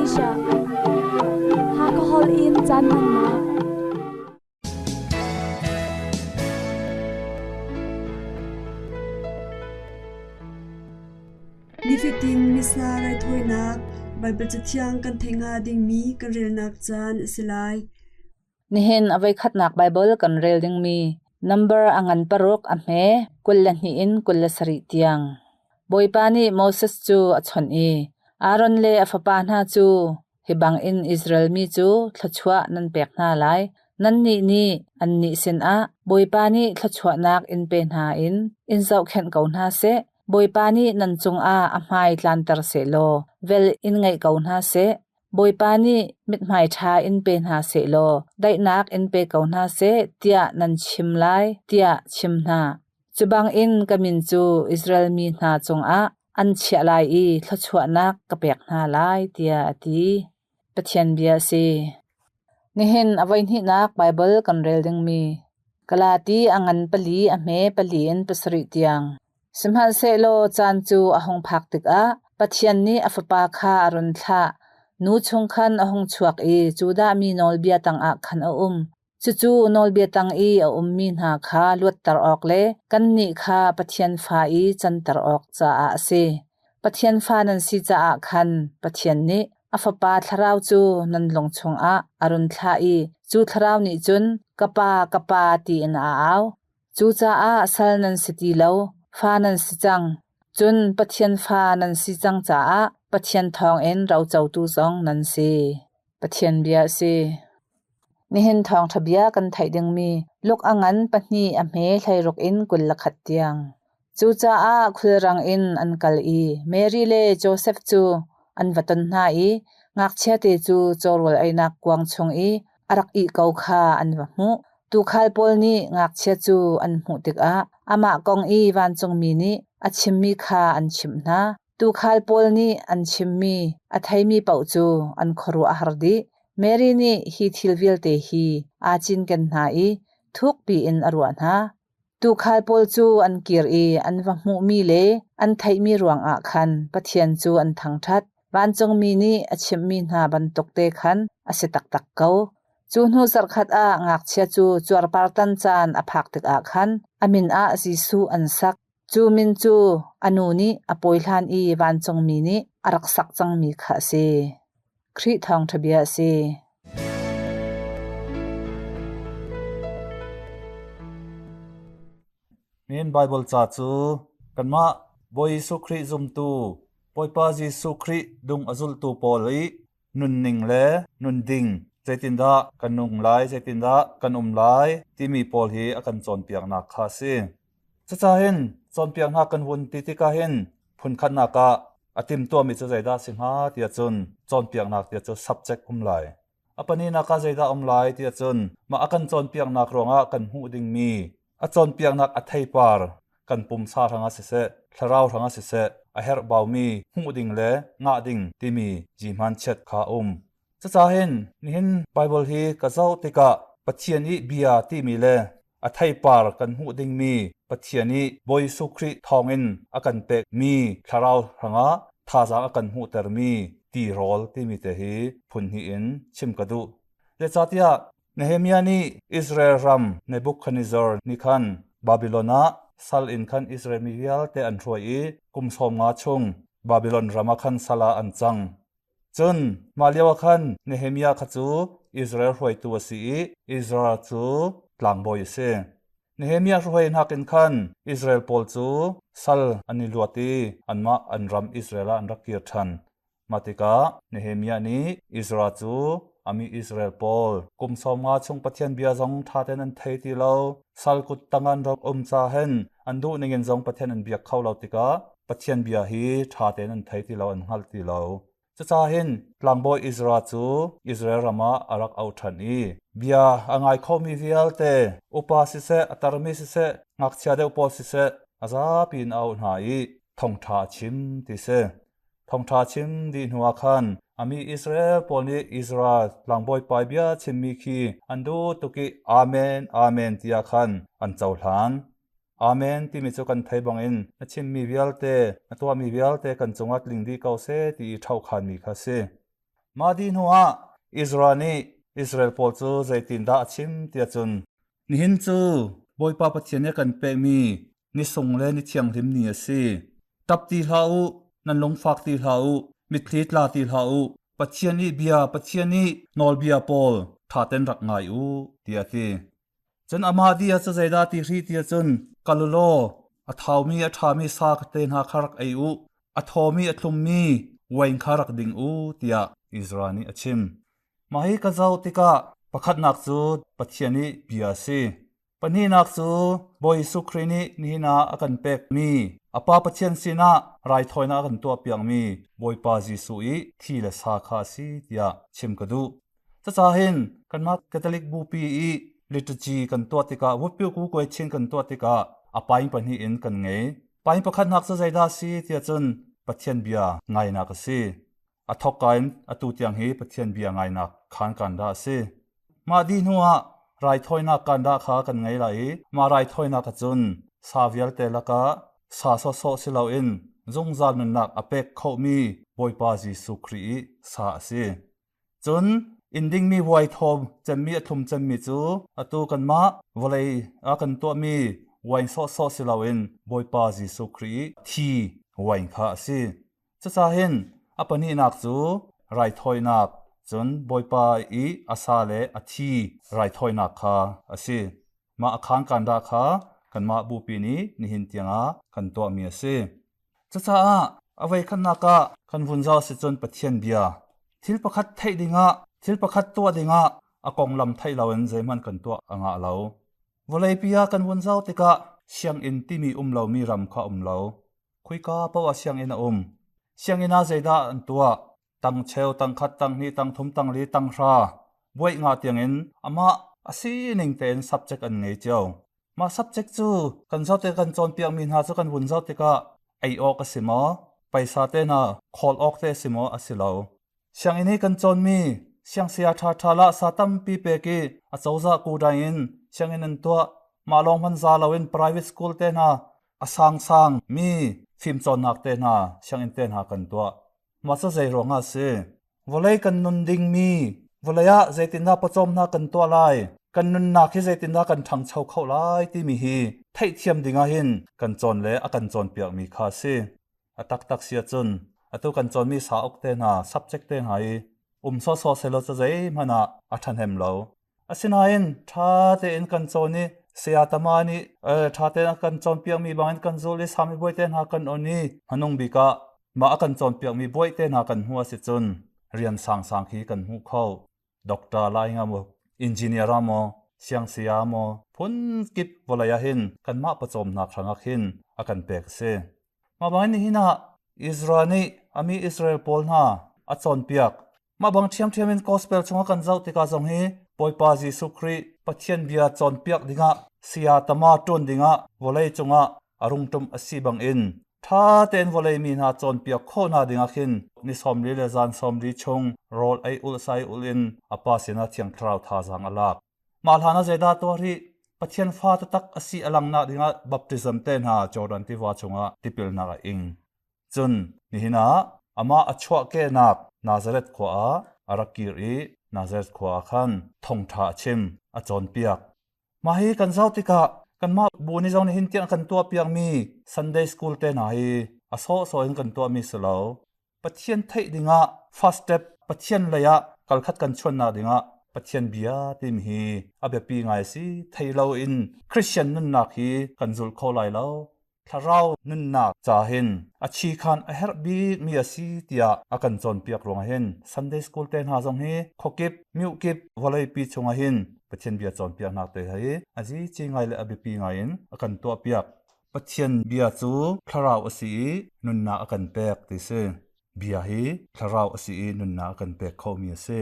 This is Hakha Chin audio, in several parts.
Asia. Hakha holh in caan hmannak. Nifatin Missa raithawinak Baibal Cathiang kan theih hnga dingmi kan relnak caan a si lai. Nihin a voikhatnak Baibal kan rel dingmi number a ngan paruk a hme 22 in 27 tiang. Bawipa nih Moses cu a chawnh i Aaron le a fapa hna cu hi bangin Israel mi cu thluachuah nan pek hna lai. Nannih nih annih sinah Bawipa nih thluachuahnak in pe hna in in zohkhenh ko hna seh. Bawipa nih nan cungah a hmai tlanter sehlaw vel in ngeih ko hna seh. Bawipa nih mithmai ṭha in pe hna sehlaw daihnak in pe ko hna seh tiah nan chim lai tiah chim hna. Cu bangin ka min cu Israel mi hna cungah an chiah lai i thluachuahnak ka pek hna lai tiah a ti. Pathian bia a si. Nihin a voihnihnak Baibal kan rel dingmi Galati a ngan pali a hme pali in pasarih tiang. Sihmanhsehlaw caan cu a hung phak tikah Pathian nih a Fapa kha a run thlah. Nu chung khan a hung chuak i Judah mi nawlbia tangah khan a um. Cucu nawlbia tang i a ummi hna kha luatter awk le kannih kha Pathian fa i canter awk caah a si. Pathian fa nan si caah khan Pathian nih a Fapa Thlarau cu nan lung chungah a run thlah i cu Thlarau nih cun, Ka Pa, ka Pa, tiin a au. Cucaah sal nan si ti lo, fa nan si cang. Cun Pathian fa nan si cang caah Pathian thawngin rocotu zong nan si. Pathian bia a si. Nihin thawngṭha bia kan theih dingmi luk a ngan pahnih a hme hleiruk in 21 tiang. Cucaah khulrang in an kal i Mary le Josef cu an va ton hna i ngakchiate cu cawrawl einak kuang chung i a rak ih ko kha an va hmuh. Tuukhal pawl nih ngakchia cu an hmuh tikah amah kong i vancungmi nih a chimmi kha an chimh hna. Tuukhal pawl nih an chimmi a theimi paoh cu an khuaruah a har dih. Mary nih hi thil vialte hi aa cinken hna i thukpi in a ruah hna. Tuukhal pawl cu an kir i an va hmuhmi le an theihmi ruangah khan Pathian cu an thangṭhat. Vancungmi nih a chimhmi hna bantuk te khan a si taktak ko. Cu hnu zarhkhat ah ngakchia cu cuarpartan caan a phak tikah khan a min ah Jesuh an sak. Cu min cu a nu nih a pawi hlan i vancungmi nih a rak sak cangmi kha a si. Khrih thawngṭha bia a si. Nihin Baibal ca cu kanmah Bawi Jesuh Khrih zumtu, Bawipa Jesuh Khrih dung a zultu pawl i nunning le nunding zeitindah kan nung lai, zeitindah kan um lai timi pawl hi a kan cawnpiaknak kha a si. Cucahin cawnpiaknak kan vun ti tikah hin phunkhatnak ah a timhtuahmi cu zeidah a si hnga tiah cun cawnpiaknak tiah cu subject um lai. A pahnihnak ah zeidah um lai tiah cun mah a kan cawnpiaknak ruangah kan hmuh dingmi a cawnpiaknak a theipar kan pumsa hrangah siseh, thlarau hrangah siseh a herhbaumi hmuh ding le ngah ding timi jihman chiat kha a um. Cucahin nihin Baibal hi ka zoh tikah Pathian i bia timi le a theipar kan hmuh dingmi Pathian i Bawi Jesuh Khrih thawngin a kan pekmi thlarau hrangah thazaang a kan hmuhtermi tirawl timi te hi phun hnih in chim ka duh. Zeicahtiah Nehemiah nih Israel ram Nebuchadnezzar nih khan Babylon ah sal in khan Israel mi vialte an hruai i kum 50 chung Babylon ram ah khan sal ah an cang. Cun mah lioah khan Nehemiah kha cu Israel hruaitu a si i Israel cu tlangbawi a si. Nehemiah hruai nakin khan Israel pawl cu sal an i luat i anmah an ram Israel ah an rak kir ṭhan. Mah tikah Nehemiah nih Israel cu a mi Israel pawl kum 50 chung Pathian bia zong ṭha tein an thei ti lo, sal kut tang an rak um ca hin an duh ningin zong Pathian an biak kho lo tikah Pathian bia hi ṭha tein an thei ti lo, an hngal ti lo. Cucaah hin tlangbawi Ezra cu Israel ram ah a rak auh ṭhan i bia a ngai khomi vialte, upa siseh, a tarmi siseh, ngakchia deuh pawl siseh, a zapi in a auh hna i thawngṭha a chim ti si. Thawngṭha chim dih hnuah khan a mi Israel pawl nih Israel tlangbawipa bia chimmi khi an duh tuk i Amen, Amen tiah khan an cohlan. Amen timi cu kan thei bangin na chimmi vialte, na tuahmi vialte kan cungah tling dih ko seh ti i ṭhohkhanmi kha a si. Mah dih hnuah Ezra nih Israel pawl cu zeitindah a chim tiah cun, Nihin cu Bawipa Pathian nih a kan pekmi ni sung le ni thianghlim ni a si. Ṭap ti hlah u, nan lungfak ti hlah u, mitthli tla ti hlah u. Pathian i bia, Pathian i nawlbia pawl ṭhaten rak ngai u, tiah a ti. Cun amah dih ah cu zeidah ti hri ti ahcun kal u law a thaumi a ṭhami sa te hna kha rak ei u, a thawmi a thlummi wain kha rak ding u, tiah Ezra nih a chim. Mah hi ka zoh tikah pakhatnak cu Pathian i bia a si. Pahnihnak cu Bawi Jesuh Khrih nih nihin ah a kan pekmi a Pa Pathian sinah raithawinak a kan tuahpiakmi Bawipa Jesuh i thi le sa kha a si tiah chim ka duh. Cucaah hin kanmah Catholic bupi i liturgy kan tuah tikah Wupyu Kuai Chin kan tuah tikah a paing pahnih in kan ngei. Paing pakhatnak cu zeidah a si tiah cun Pathian bia ngainak a si. A thawkka in atu tiang hi Pathian bia ngainak khaan kan dah a si. Mah dih hnuah raithawinak kan dah kha kan ngei lai i mah raithawinak ahcun sa vialte lakah sa sawhsawh si loin zungzal nunnak a pek khomi Bawipa Jesuh Khrih i sa a si. Cun inn dingmi vuai thawm cemmi a thlum cemmi cu atu kanmah vawlei ah kan tuahmi wine sawhsawh si loin Bawipa Jesuh Khrih i thi wine kha a si. Cucaah hin a pahnihnak cu raithawinak, cun Bawipa i a sa le a thi raithawinak kha a si. Mah a khaan kan dah kha kanmah bupi nih nihin tiangah kan tuahmi a si. Cucaah a voikhatnak ah kan vun zoh si cun Pathian bia thil pakhat theih dingah thil pakhat tuah dingah a konglam theih loin zeihmanh kan tuah a ngah lo. Vawleipi ah kan vun zoh tikah sianginn timi um lomi ram kha um lo. Khuika paoh ah sianginn a um. Sianginn ah zeidah an tuah? Tang cheu, tang khat, tang hnih, tang thum, tang li, tang hra, buaih nga tiangin amah a sining tein subject an ngei cio. Mah subject cu kan zoh tik kan cawnpiakmi hna cu kan vun zoh tikah ei awk a si maw? Paisa te hna khawl awk te a si maw? A si lo. Sianginn i kan cawnmi siangsia ṭhaṭha lah sa tampi pek i acozah kudai in sianginn an tuah. Mah lawng hmanh za loin private school te hna a sangsang mi fimcawnnak te hna sianginn te hna kan tuah. Mah cu zei ruangah a si? Vawlei kan nun dingmi vawlei ah zeitindah pawcawmnak kan tuah lai? Kan nunnak hi zeitindah kan ṭhangcho kho lai timi hi theihthiam dingah hin kan cawn le a kan cawnpiakmi kha a si. A taktak si ahcun atu kan cawnmi sauk te hna, subject te hna hi um sawhsawh sehlaw cu zeihmanh ah a ṭhahnem lo. Asinain ṭha tein kan cawn i saya tama nih ṭha tein a kan cawnpiakmi bangin kan zul i sami bawi te hna kan on i hmanung bik ah mah a kan cawnpiakmi bawi te hna kan hmuh a si cun rian sangsang khi kan hmuh kho. Doctor lai nga maw, engineer ah maw, siangsaya maw, phun kip vawlei ah hin kanmah pawcawmnak hrangah khin a kan pek a si. Mah bangin nihin ah Israel nih a mi Israel pawl hna a cawnpiak. Mah bang ṭhiamṭhiam in gospel chungah kan zoh tikah zong hi Bawipa Jesuh Khrih Pathian bia cawnpiak dingah saya tama ṭuan dingah vawlei cungah a rungṭum a si bangin ṭha tein vawlei mi hna cawnpiak khawh hna dingah khin ni 40 le zan 40 chung rawl ei ulh sai ulh in a Pa sinah Thiang Thlarau thazaang a lak. Mah hlan ah zeidah tuah rih? Pathian fa taktak a si a langhnak dingah baptism te hna Jordan tiva chungah tipilnak a ing. Cun nihin ah amah a chuahkehnak Nazareth khua ah a rak kir i Nazareth khua ah khan thawngṭha a chim, a cawnpiak. Mah hi kan zoh tikah kanmah bu nih zong nihin tiang kan tuahpiakmi Sunday school te hna hi a sawhsawh in kan tuahmi si lo. Pathian theih dingah first step Pathian lei ah kalkhat kan chuannak dingah Pathian bia timi hi a biapi ngai si thei lo in Christian nunnak hi kan zul kho lai lo. Thlarau nunnak ca hin a chi khan a herh bik mi a si tiah a kan cawnpiak ruangah hin Sunday school te hna zong hi khuakip miukip vawleipi chungah hin Pathian bia cawnpiaknak te hi a zici ngai le a biapi ngai in a kan tuahpiak. Pathian bia cu thlarau a si i nunnak a kan pek ti si. Bia hi thlarau a si i nunnak a kan pek khomi a si.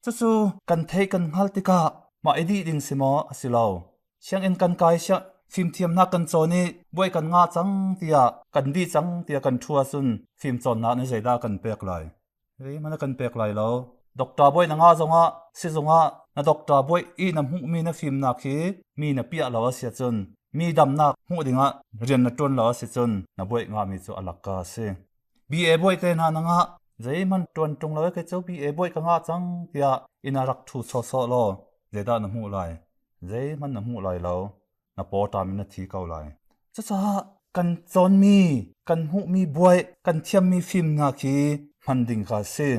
Cucu kan theih kan hngalh tikah mah i dih ding si maw? A si lo. Sianginn kan kai siang fimthiamnak kan cawn i buai kan ngah cang tiah kan dih cang tiah kan ṭhu ahcun fimcawnnak nih zeidah a kan pek lai? Zeihmanh a kan pek lai lo. Doctor bawi na ngah zongah sizung ah na doctor bawi i na hmuhmi na fimnak hi mi na piah lo a si ahcun mi damnak hmuh dingah rian na ṭuan lo a si cun na bawi ngahmi cu a lakka a si. BA bawi te hna na ngah. Zeihmanh ṭuan ṭung lo kei cu BA bawi ka ngah cang tiah inn ah rak ṭhu sawhsawh law zeidah na hmuh lai? Zeihmanh na hmuh lai lo. Na pawṭam in na thi ko lai. Cucaah kan cawnmi, kan hmuhmi buai, kan thiammi fimnak hi hman ding kha a si.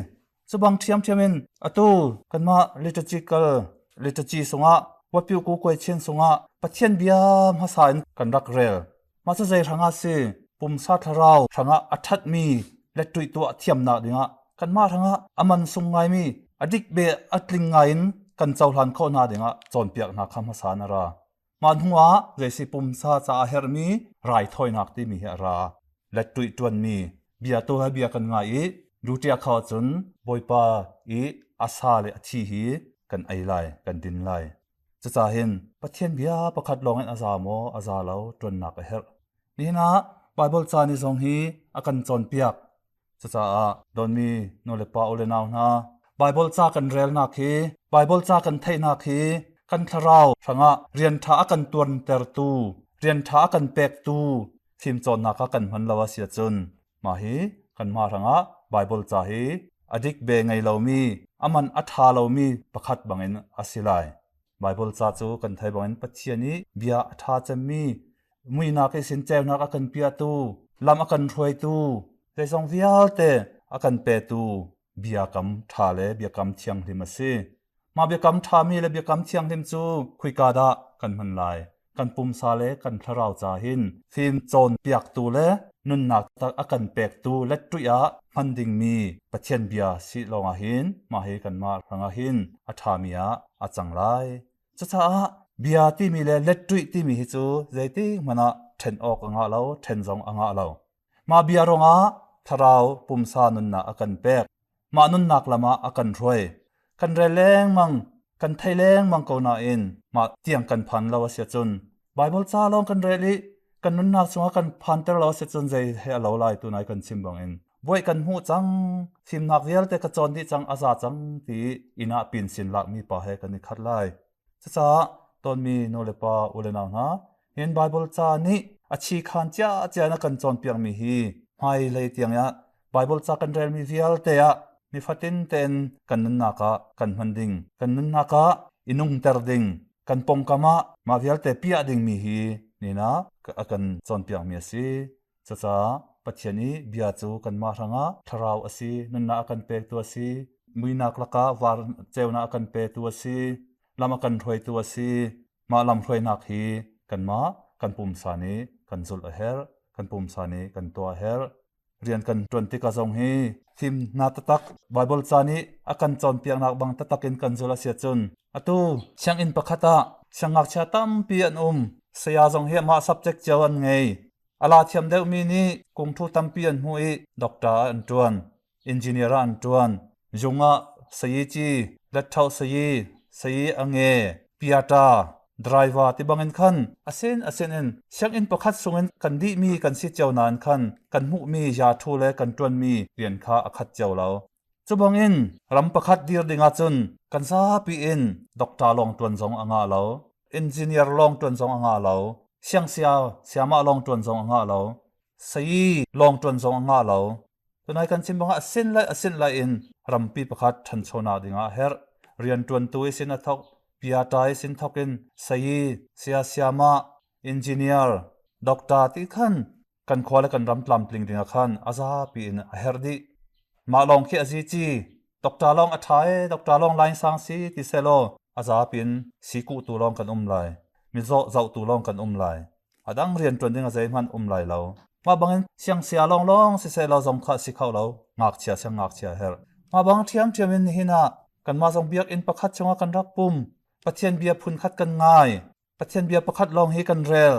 Cu bang ṭhiamṭhiam in atu kanmah liturgical liturgy sungah Wapiu Kukuai Chin sungah Pathian bia hmasa in kan rak rel. Mah cu zei hrangah si? Pumsa thlarau hrangah a ṭhatmi le ṭuih tuah thiamnak dingah kanmah hrangah a man sung ngaimi a dik be a tling ngai in kan cohlan khawh hna dingah cawnpiaknak kha hmasa in a ra. Mah hnuah zeisi pumsa caah herhmi raithawinak timi hi a ra. Lettuih ṭuanmi bia tu he bia kan ngai i duṭia kho cun Bawipa i a sa le a thi hi kan ei lai, kan din lai. Cucaah hin Pathian bia pakhat lawngin a za maw, a za lo, ṭuannak a herh. Nihin ah Baibal ca ni zong hi a kan cawnpiak. Cucaah dawtmi nulepa u le nau hna, Baibal ca kan relnak hi, Baibal ca kan theihnak hi kan thlarau hrangah rian ṭha a kan tuantertu, rian ṭha a kan pektu fimcawnnak ah kan hman lo a si ahcun mah hi kanmah hrangah Baibal ca hi a dik be ngei lomi, a man a ṭha lomi pakhat bangin a si lai. Baibal ca cu kan thei bangin Pathian i bia a ṭha cemmi muinak i sin ceunak a kan piahtu, lam a kan hruaitu, zeizong vialte a kan petu biakam ṭha le biakam thianghlim a si. Mah biakam ṭhami le biakam thianghlim cu khuika dah kan hman lai? Kan pumsa le kan thlarau ca hin fim cawnpiaktu le nunnak tak a kan pektu letṭuih ah hman dingmi Pathian bia si lawngah hin mah hi kanmah hrangah hin a ṭhami ah a cang lai. Cucaah bia timi le letṭuih timi hi cu zeitik hmanh ah ṭhen awk a ngah lo, ṭhen zong a ngah lo. Mah bia ruangah thlarau pumsa nunnak a kan pek. Mah nunnak lam ah a kan hruai. Kan rel lengmang, kan thei lengmang ko nain mah tiang kan phan lo a si ahcun Baibal ca lawng kan rel i kan nunnak chungah kan phanter lo a si cun zei he a lo lai tunai kan chim bangin buai kan hmuh cang fimnak vialte ka cawn dih cang a za cang ti inn ah pin sin lakmi pa he kan i khat lai. Cucaah tonmi nu le pa u le nau hna, hin Baibal ca nih a chi khan cia cia na kan cawnpiakmi hi hmailei tiang ah Baibal ca kan relmi vialte ah nifatin tein kan nunnak ah kan hman ding, kan nunnak ah i nungter ding, kan pongkam ah mah vialte piah dingmi hi nina a kan cawnpiakmi a si. Cucaah Pathian i bia cu kanmah hrangah thlarau a si, nunnak a kan pektu a si, muinak lakah var ceunak a kan petu a si, lam a kan hruaitu a si. Mah lam hruainak hi kanmah kan pumsa nih kan zulh a herh, kan pumsa nih kan tuah a herh. Rian kan ṭuan tikah zong hi fimnak taktak Baibal ca nih a kan cawnpiaknak bang taktak in kan zulh a si ahcun atu sianginn pakhat ah siangngakchia tampi an um. Saya zong hi mah subject cio an ngei. A la thiam deuhmi nih kungthu tampi an hmuh i doctor ah an ṭuan, engineer ah an ṭuan, zung ah sayici, letṭhoh sayi, sayi a nge, piata, driver ti bangin khan a sin a sin in sianginn pakhat sungin kan dihmi kan si cio nain khan kan hmuhmi yathu le kan ṭuanmi rian kha a khat cio lo. Cu bangin ram pakhat dir ding ahcun kan zapi in doctor lawng ṭuan zong a ngah lo, engineer lawng ṭuan zong a ngah lo, siangsia siamah lawng ṭuan zong a ngah lo, sayi lawng ṭuan zong a ngah lo. Tunai kan chim bangah a sin lai a sin lai in rampi pakhat ṭhanchonak dingah a herh. Rianṭuantu i sin a thok, piata i sin thok in sayi, sia siamah, engineer, doctor ti khan kan khua le kan ram tlamtling dingah khan a zapi in a herh dih. Mah lawng khi a zi ci. Doctor lawng a ṭha e, doctor lawng line sang si ti selaw a zapi in sikuhtu lawng kan um lai. Mizaw zohtu lawng kan um lai. A dang rian ṭuan ding a zeihmanh um lai lo. Mah bangin siangsia lawnglawng siseh law zong kha si kho lo. Ngakchia siang ngakchia herh. Mah bang ṭhiamṭhiam in nihin ah kanmah zong biakinn pakhat chungah kan rak pum. Pathian bia phun khat kan ngai. Pathian bia pakhat lawng hi kan rel.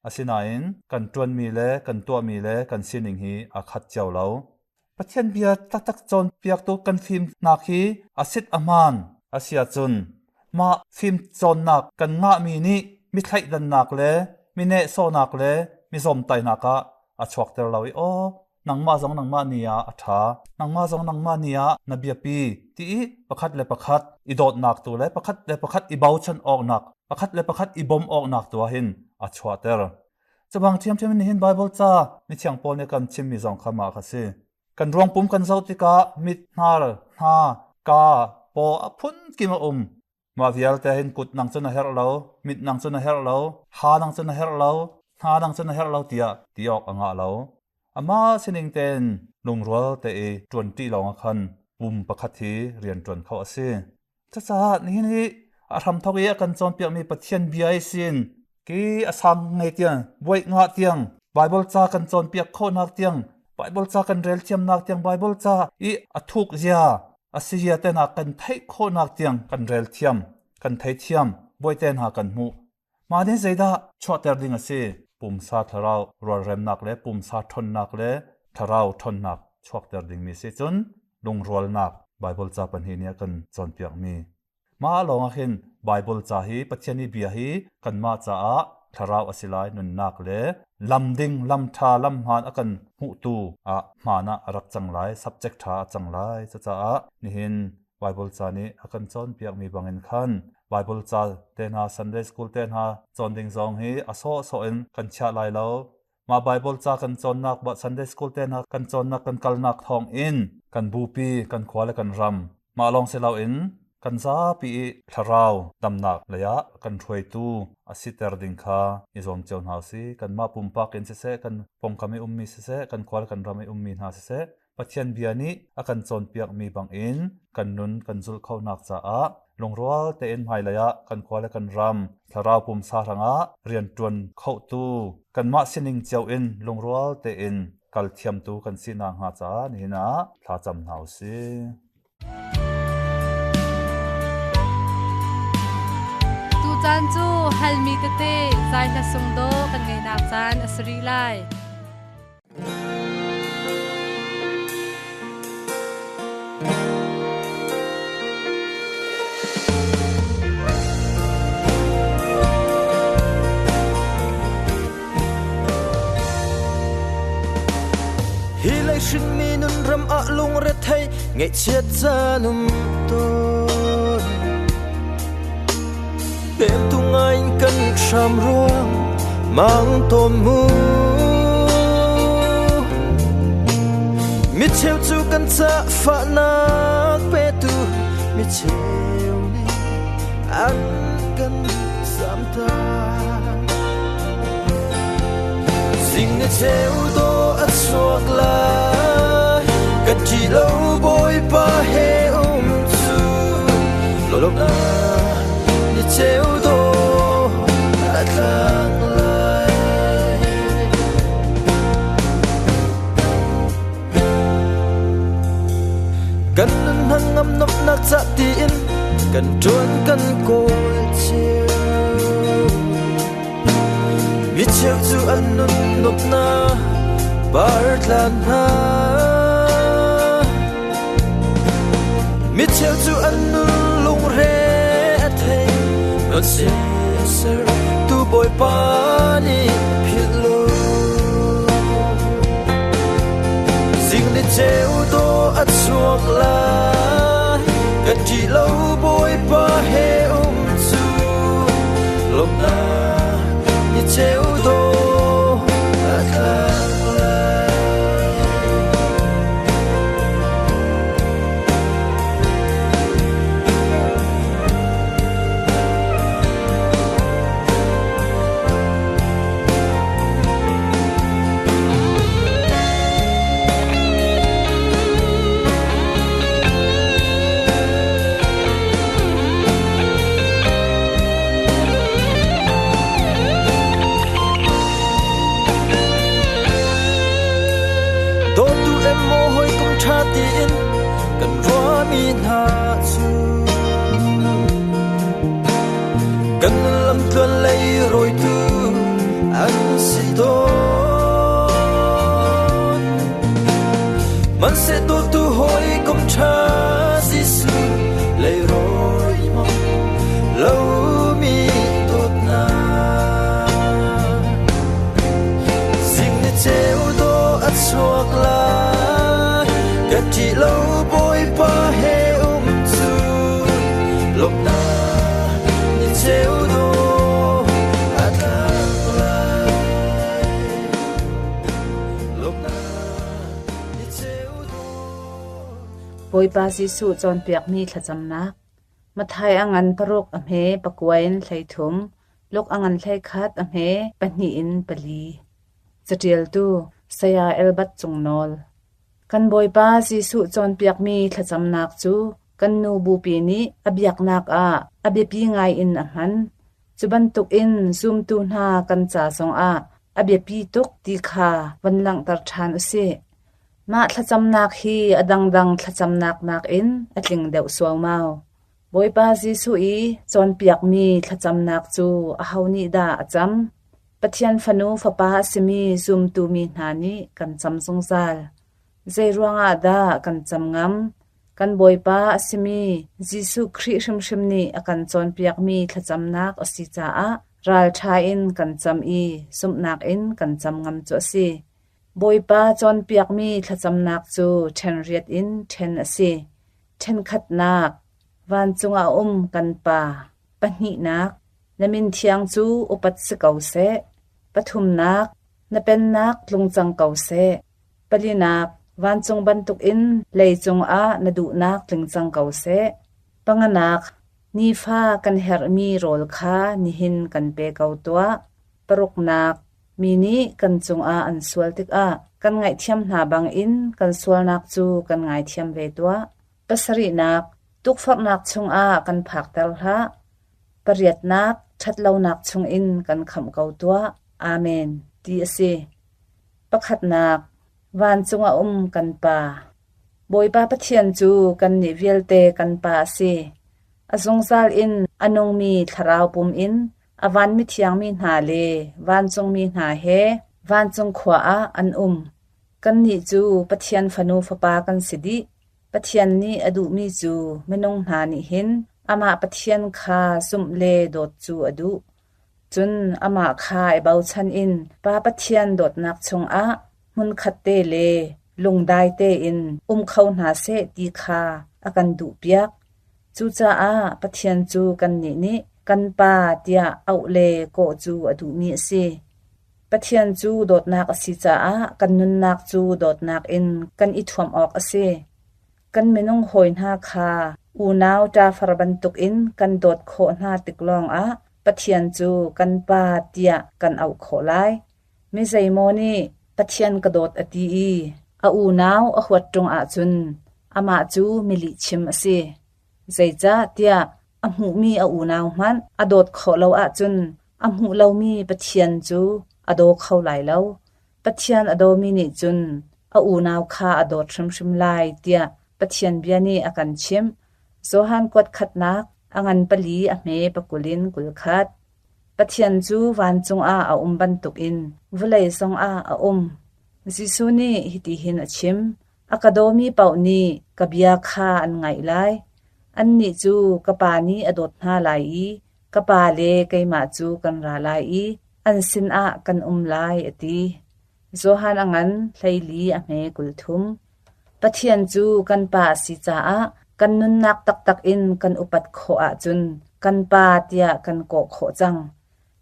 Asinain kan ṭuanmi le kan tuahmi le kan sining hi aa khat cio lo. Pathian bia taktak cawnpiaktu kan fimnak hi a sit a hmaan a si ahcun mah fimcawnnak kan ngahmi nih mi thleidannak le mi nehsawhnak le mi zawmtainak ah a chuakter lo i aw nangmah zong nangmah ni ah a ṭha nangmah zong nangmah ni ah na biapi ti i pakhat le pakhat i dawtnak tu le pakhat le pakhat i bochan awknak pakhat le pakhat i bawmh awknak tu ah hin a chuahter. Cubang ṭhiamṭhiam in nihin Baibal ca mithiang Paul nih kan chimmi zong kha mah kha si. Kan ruangpum kan zoh tikah mit, hnar, hna, ka, paw a phun kim a um. Mah vialte hin kut nang cu na herh lo, mit nang cu na herh lo, ha nang cu na herh lo, hna nang cu na herh lo tiah ti awk a ngah lo. Amah sining tein lungrual te i ṭuanṭi lawng ah khan pum pakhat hi rian ṭuan kho a si. Cucaah nihin hi a hramthawk i a kan cawnpiakmi Pathian bia i sin ki a sang ngei tiang, buaih ngah tiang, Baibal ca kan cawnpiak khawhnak tiang, Baibal ca kan rel thiamnak tiang, Baibal ca i a thuk zia, a si zia te hna kan theih khawhnak tiang kan rel thiam, kan thei thiam, bawite hna kan hmuh. Mah nih zeidah chuahter ding a si? Pumsa thlarau rualremnak le pumsa ṭhawnnak le thlarau ṭhawnnak chuakter dingmi si cun lungrualnak Baibal ca pahnih nih a kan cawnpiakmi. Mah lawngah hin Baibal ca hi Pathian i bia hi kanmah caah thlarau a si lai nunnak le lam ding lam ṭha lam hmaan a kan hmuhtu ah hmaan ah a rak cang lai subject ṭha a cang lai. Cucaah nihin Baibal ca nih a kan cawnpiakmi bangin khan Baibal ca te hna Sunday school te hna cawn ding zong hi a sawhsawh in kan chiah lai lo. Mah Baibal ca kan cawnnak Sunday school te hna kan cawnnak kan kalnak thawng in kan bupi, kan khua le kan ram mah lawng si loin kan zapi i thlarau damnak lei ah kan hruaitu a siter ding kha i zuam cio hna usih. Kanmah pumpak in siseh, kan pawngkam i ummi siseh, kan khua le kan ram i ummi hna siseh, Pathian bia nih a kan cawnpiakmi bangin kan nun kan zulh khonak caah lungrual tein hmailei ah kan khua le kan ram thlarau pumsa hrangah rianṭuan khotu kanmah sining cio in lungrual tein kal thiamtu kan si nakhnga caah nihin ah thlacam hna u sih. Tucaan cu halmi tete zai hla sung daw kan ngeinak caan a si rih lai. Hi lei hrinmi nun ram ah lungrethei ngaihchiat caan um tawn Pemtu ngai in kan hram ruang mang tawn mu Mi cheu cu kan ca fahnak petu mi cheu nih an kan zamtak Zing ni cheu do a chuak lai kan ṭi lo Bawipa he um cu lawmhnak ni cheu do a tlang lai Kan nun hnangam nomhnak ca tiin kan ṭuan kan kawl cio Mi cheu cu an nun nomhnak bar tlan hna Mi cheu cu an nun lungre a thei non ser tu Bawipa nih philh lo Zing ni ceu do a chuak lai kan ṭih lo Bawipa he um cu lawmhnak ni ceu do a tlang lai. Dawtu emaw hawikom ṭha tiin kan ruahmi hna cu Kan lamtluan lei rawitu an si tawn. Hmanhseh dawtu hawikom ṭha Jesuh lei rawi maw lomi dawtnak. Zing ni ceu dawh a chuak lai, ka ṭih lo Bawipa he um cu lawmhnak ni ceu dawh a tlang lai. Lawmhnak ni ceu Bawipa Jesuh cawnpiakmi thlacamnak. Matthai a ngan paruk a hme pakua in 13, Luke a ngan 11 a hme pahnih in pali. Caṭialtu Saya Elbat Cungnawl. Kan Bawipa Jesuh cawnpiakmi thlacamnak cu kan nu bupi nih a biaknak ah a biapi ngai in a hman. Cu bantukin zumtu hna kan ca zongah a biapi tuk ti kha von langhter ṭhan u sih. Mah thlacamnak hi a dangdang thlacamnak nakin a tling deuh suaumau. Bawipa Jesuh i cawnpiakmi thlacamnak cu aho nih dah a cam? Pathian fanu fapa a simi zumtu mi hna nih kan cam zungzal. Zeiruangah dah kan cam ngam? Kan Bawipa a simi Jesuh Khrih hrimhrim nih a kan cawnpiakmi thlacamnak a si caah ralṭha in kan cam i zumhnak in kan cam ngam cu a si. Bawipa cawnpiakmi thlacamnak cu ṭhen riat in ṭhen a si. Ṭhenkhatnak, vancung ah a um kan Pa. Pahnihnak, na min thiang cu upat si ko seh. Pathumnak, na pennak tlung cang ko seh. Palinak, vancung bantukin leicung ah na duhnak tling cang ko seh. Panganak, nifa kan herhmi rawl kha nihin kan pe ko tuah. Paruknak, mi nih kan cungah an sual tikah kan ngaihthiam hna bangin kan sualnak cu kan ngaithiam ve tuah. Pasarihnak, tukforhnak chungah kan phakter hlah. Pariatnak, ṭhatlonak chungin kan khamh ko tuah. Amen, ti a si. Pakhatnak, vancung a um kan Pa. Bawipa Pathian cu kannih vialte kan Pa a si. A zungzal in a nungmi thlarau pum in a van mithiang mi hna le vancungmi hna he vancung khua ah an um. Kannih cu Pathian fanu fapa kan si dih. Pathian nih a duhmi cu minung hna nih hin amah Pathian kha zumh le dawt cu a duh. Cun amah kha i bochan in Pa Pathian dawtnak chungah hmunkhatte le lungdai tein um kho hna seh ti kha a kan duhpiak. Cucaah Pathian cu kannih nih kan Pa tiah auh le kawh cu a duhmi a si. Pathian cu dawtnak a si caah kan nunnak cu dawtnak in kan i thuamh awk a si. Kan minung hawi hna kha unau ṭafar bantukin kan dawt khawh hna tik lawngah Pathian cu kan Pa tiah kan auh khawh lai. Mi zeimaw nih Pathian ka dawt a ti i a unau a huat ṭung ahcun amah cu mi lihchim a si. Zeicahtiah a hmuhmi a unau hmanh a dawt khawh lo ahcun a hmuh lomi Pathian cu a daw kho lai lo. Pathian a dawmi nih cun a unau kha a dawt hrimhrim lai tiah Pathian bia nih a kan chimh. Johan kuat khatnak a ngan pali a hme pakul in 21. Pathian cu vancung ah a um bantukin vawlei zongah a um. Jesuh nih hitihin a chim, A ka dawmi paoh nih ka bia kha an ngaih lai. Annih cu ka Pa nih a dawt hna lai i ka Pa le keimah cu kan ra lai i an sinah kan um lai, a ti. Johan a ngan 14 a hme 30. Pathian cu kan Pa a si caah kan nunnak taktak in kan upat khawh ahcun kan Pa tiah kan kawh khawh cang.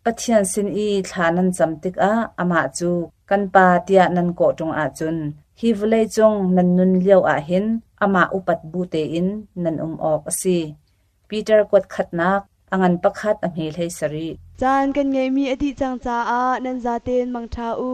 Pathian sin i thla nan cam tikah amah cu kan Pa tiah nan kawh ṭung ahcun hi vawleicung nan nun lio ahhin amah upat bu tein nan um awk a si. Peter kuat khatnak a ngan pakhat a hme 17. Caan kan ngeihmi a dih cang caah nan zaten mangṭha u.